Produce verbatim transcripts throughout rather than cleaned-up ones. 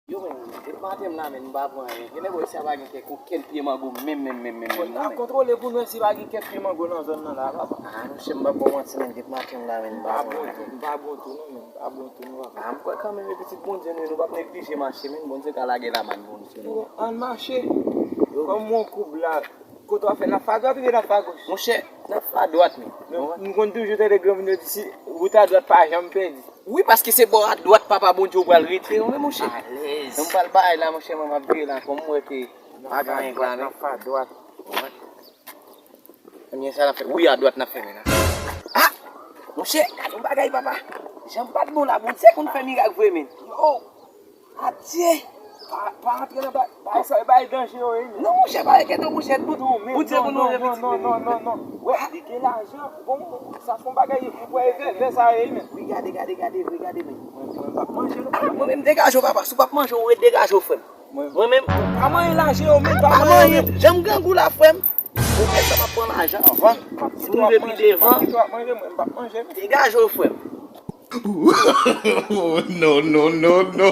Yo, men, depi maten m la, men, m pa pran anyen. Gen nèg wè si a pa gen kèk, kèk pye mango, menm, menm, menm, menm, menm, non, men. Kontwole pou nou si pa gen kèk pye mango nan zòn nan la, papa. Ah, monchè, m pa ba w manti, men, depi maten m la, men, m pa pran anyen. M pa bon tou, non, men, m pa bon tou, non, papa. Ah, m kwè kanmenm, e pitit Bondye, nou, nou p ap neglije mache, men, Bondye ka lage lamann pou nou, sinon. Ann mache. Yo. Kòm yon koub la, kote w ap fè, n ap fè adwat oubyen n ap fè agoch? Monchè, n ap fè adwat, men. Men, m konn toujou tande granmoun yo di, si wout adwat pa janm pèdi. Wi, paske se bò adwat Papa Bondye ou pral rete, wi, monchè. Alèz. Donk, m pral bay la, monchè, mwen, m ap vire la, kòm m wè ke pa gen anyen la, men. N ap fè adwat. Ebyen, sa n ap fè? Wi, adwat n ap fè, men la. Ah! Monchè, gade yon bagay, papa. Jan m pa t bon la, Bondye konn fè mirak vre, men. Yo! Adye! Pa, pa antre nan ba-, bagay sa yo, bagay danje yo ye, men. Non, monchè, pa enkyete w, monchè. Tout Bondye pou nou, non, non, non, non, non. Wè, li gen lajan. Bon, sa se yon bagay, ou wè, vè, vè sa yo ye, men. Wi, gade, gade, gade, wi, gade, men. Mwen, mwen p ap manje, non. Ah, mwen menm, degaje w, papa. Si w p ap manje, w ret degaje w, frè m. Mwen menm. Pa manyen lajan yo, men, pa manyen, men. Jan m grangou la, frè m. Ou wè sa m ap pran lajan anvan. Si m rive pi devan. Mwen p ap manje, mwen p ap manje, men. Degaje w, frè m. No, no, no, no.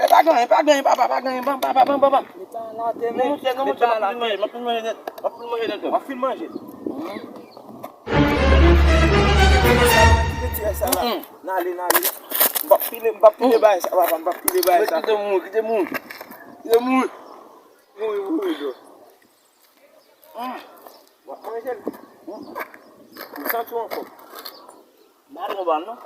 Pa gen anyen, pa gen anyen, papa, pa gen anyen, ban, papa, ban, ban, ban. Met sa la atè, men. Non, monchè, non, monchè, m ap fin manje, m ap fin manje nèt, m ap fin manje nèt. W ap fin manje. Kite ti sa la. N ale, n ale. M p ap pile, m p ap pile bagay sa, papa, m p ap pile bagay sa. Kite mouri, kite mouri. Kite mouri. Mouri, mouri, bro. W ap manje l. M santi w anfòm. M pa tro ba l, non.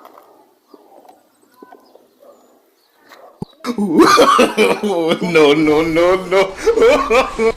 No, no, no, no.